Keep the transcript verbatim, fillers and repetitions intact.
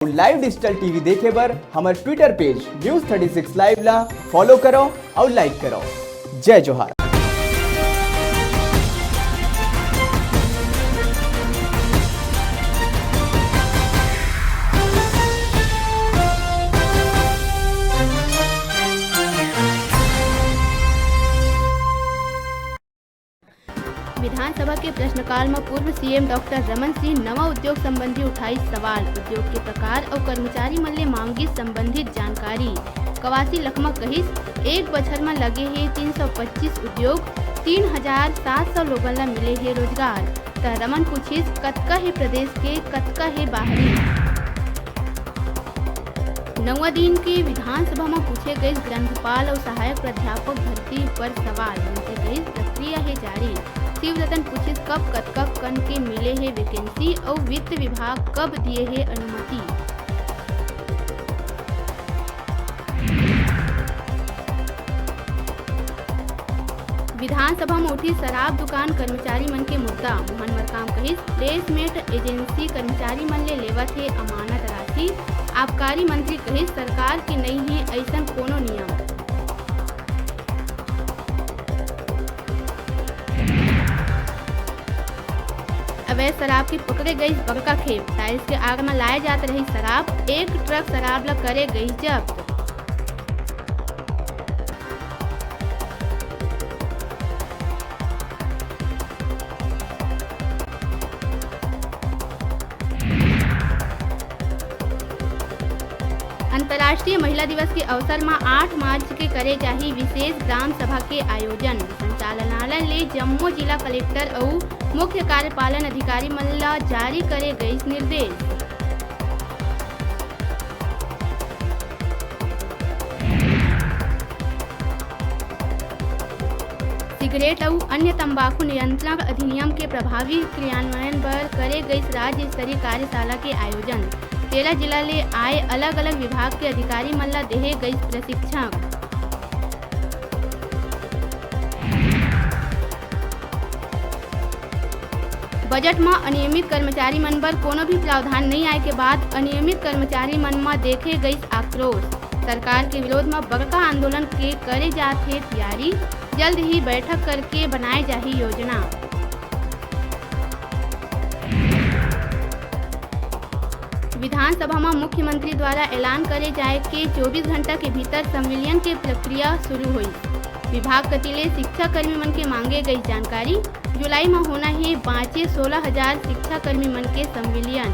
अउ live digital T V देखे बर हमर Twitter page News thirty six Live ला follow करो अउ like करो। जय जोहार। विधानसभा के प्रश्नकाल म पूर्व C M doctor Raman Singh नवा उद्योग संबंधी उठाइस सवाल, उद्योग के प्रकार अउ कर्मचारी मन ले मांगिस संबंधित जानकारी। कवासी लखमा कहिस, एक बछर म लगे हे तीन सौ पच्चीस उद्योग, तीन हजार सात सौ लोगन ल मिले हे रोजगार। त रमन पूछिस, कतका हे प्रदेश के, कतका हे बाहरी? नवा दिन के विधानसभा म पूछे गइस ग्रंथपाल अउ सहायक प्राध्यापक भर्ती पर सवाल। मंत्री कहिस, प्रक्रिया हे जारी। शिवरतन पूछिस, कब कतका कन के मिले हे vacancy अउ वित्त विभाग कब दिए हे अनुमति? विधानसभा म उठिस शराब दुकान कर्मचारी मन के मुद्दा। मोहन मरकाम कहिस, placement agency कर्मचारी मन ले लेवत हे अमानत राशि। आबकारी मंत्री कहिस, सरकार के नइ हे अइसन कोनो नियम। अवैध शराब के पकड़े गइस बड़का खेप। टाइल्स के आड़ म लाए जात रहिस शराब, एक ट्रक शराब ल करे गइस जब्त। अंतर्राष्ट्रीय महिला दिवस के अवसर म आठ मार्च के करे जाही विशेष ग्राम सभा के आयोजन। संचालनालय ले जम्मो जिला कलेक्टर अउ मुख्य कार्यपालन अधिकारी मन ल जारी करे गइस निर्देश। सिगरेट अउ अन्य तंबाकू नियंत्रण अधिनियम के प्रभावी क्रियान्वयन बर करे गइस राज्य स्तरीय कार्यशाला के आयोजन। तेरह जिला ले आए अलग-अलग विभाग के अधिकारी मन ल देहे गइस प्रशिक्षण। बजट म अनियमित कर्मचारी मन बर कोनो भी प्रावधान नइ आए के बाद अनियमित कर्मचारी मन म देखे गइस आक्रोश। सरकार के विरोध म बड़का आंदोलन के करे जात हे तियारी, जल्द ही बैठक करके बनाए जाही योजना। विधानसभा म मुख्यमंत्री द्वारा ऐलान करे जाए के चौबीस घंटा के भीतर संविलियन के प्रक्रिया शुरू होइस। विभाग कति ले शिक्षाकर्मी मन के मांगे गइस जानकारी। जुलाई म होना हे बांचे सोलह हजार शिक्षाकर्मी मन के संविलियन।